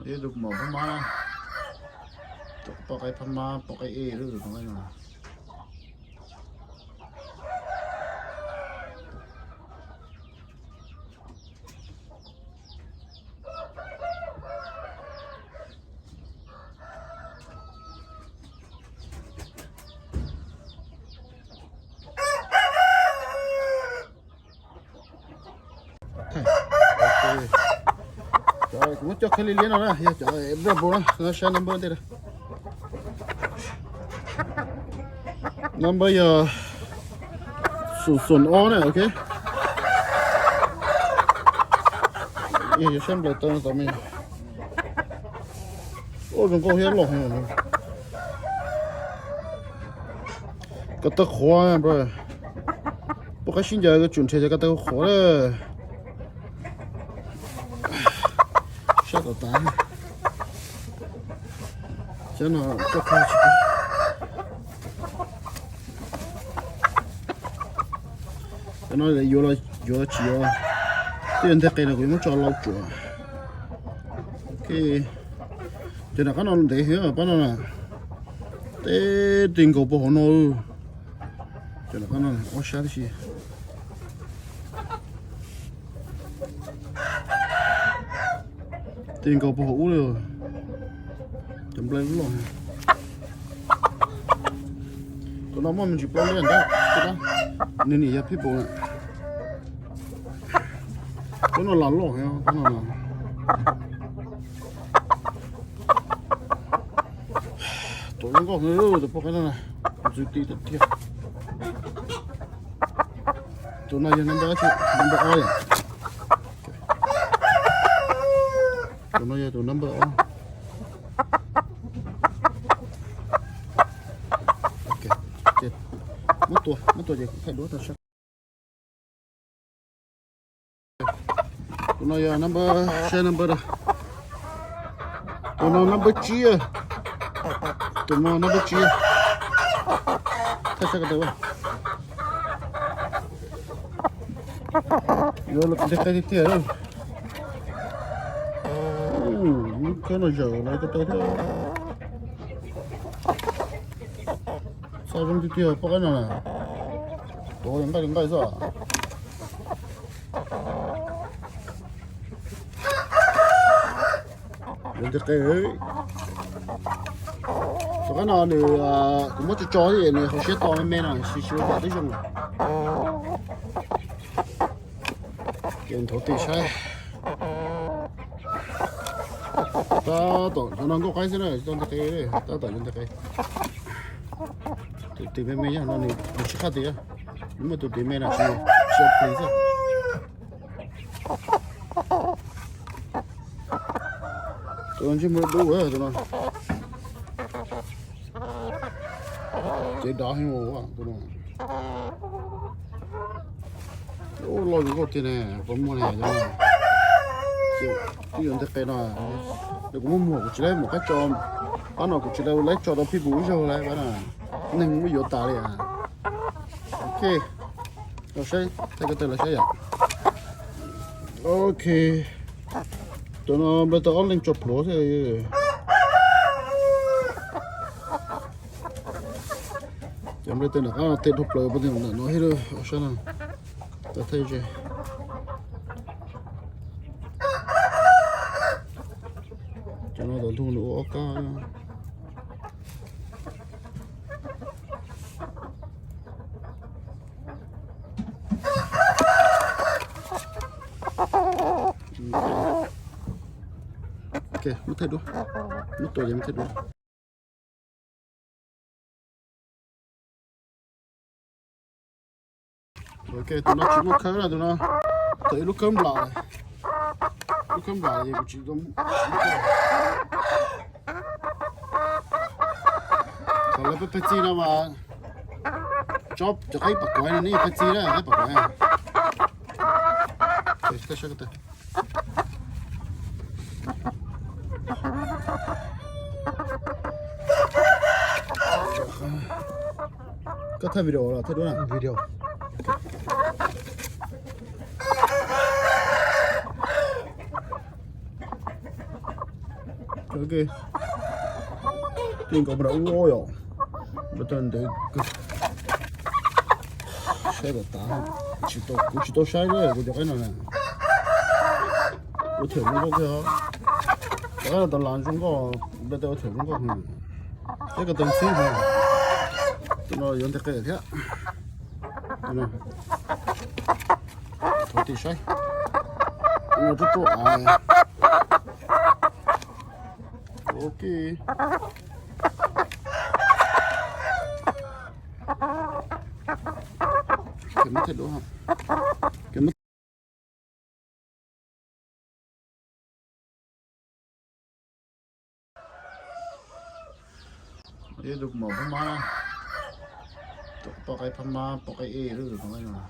Ib tug maum phab mab, poj qaib phab mab, poj qaib ej lub no. Kuv muab coj khaub lig liab no na, yog cov Red Bull na, saib number ntej. Number yog xoom xoom ob na, ok. Yog saib nplaws taw tod me. Ua zoo nkauj thiab loj heev. Ko taw qhuav, bro. Poj qaib sib ncaws ko tsum nrhiav cov ko taw qhuav lawm. Sab tom tas. Cov no coj qhov tsis, cov no yuav los yuav tsis yuav, twb yuav nteg qe no kuv yuav muab tso lau tsuam. Cov nram qab no ntev heev pab no na. Teb ti nkaus puag hauv no. Cov nram qab no ob sab tib si. Ti nkaus puag hauv ub li. Cov nplej loj. Tus no muaj me ntsis plaub liab ntag, nws nim yog pit bull na. Tus no los loj heev, tus no. Tus zoo nkauj heev tus poj qaib no na, ntxwv ti tiag tiag. Tus no yog number, number ob yom. Tus no yog tus number ob. Muab tua, muab tua ces kuv thaij duab rau sab. Tus no yog number, saib number rau. Tus no number tsib. Tus no number tsib. Thaij sab ko taw. Yuav los nteg qe tiag tiag. Lub khawb no zawm lawv ko taw thiab. Txaj zoo tiag tiag poj qaib no na. Tuav nqaij nqaij xwb. Tus qaib no nws, kuv muab tso tso thiab nws hauv siab to me me no, siv siv ua twb zoo. Ces nthuav ti saib. Tab tom cov no nkauj qaib xwb na, tsis tau nteg qe, tab tom yuav nteg qe. Tus tis me me yog no nws tsis qhaj tis, nws muaj tus tis me no tsis, tsis ua plig xwb. Tus no ntsej muag dub tus no. Cev dav heev tus no. Loj zoo nkauj tiag ne, puas muaj ne. Twb yuav nteg qe no, kuv muab muag kuv tsis laib mus qab tso, pab no kuv tsis laib tso rau pit bull ib zaug lawm pab no, neeg muab yuav tas li. Ok, los saib thaij ko taw los saib yom. Ok, tus no nplej tau ob leeg tso plhuav thiab. Cov nplej tau nram qab no tej dhau plaws puag tim ntawm no thiab, sab no. Tau thaij ze. Cov no tau ntug nws ua ob kab. Ok, muab thaij duab. Muab tua ces muab thaij duab. Ok, tus no tsis muaj khawb na, tus no tau ib lub khawb nplam. Lub khawb nplam es kuv tsis, thaum lawv peb peb txig no mas, tsob cov qaib pam kuav no neb peb txig na, qaib pam kuav. Koj thaij video los thaij duab na? Video. Tij nkaus mas ua yom, npawg tawg ntev kawg. Saib kom tas, tsis tau, kuv tsis tau saib kuv cov qaib no na. Ua thiam zoo nkauj kiag, cov qaib no tas las zoo nkauj, npawg tawg ua thiam zoo nkauj. Saib ko taw ntxhib, tus no yuav ntes qe thiab. Thov tim saib, no rub rub av. Ok. Ib tug maum phab mab, poj qaib phab mab, poj qaib ej lub no.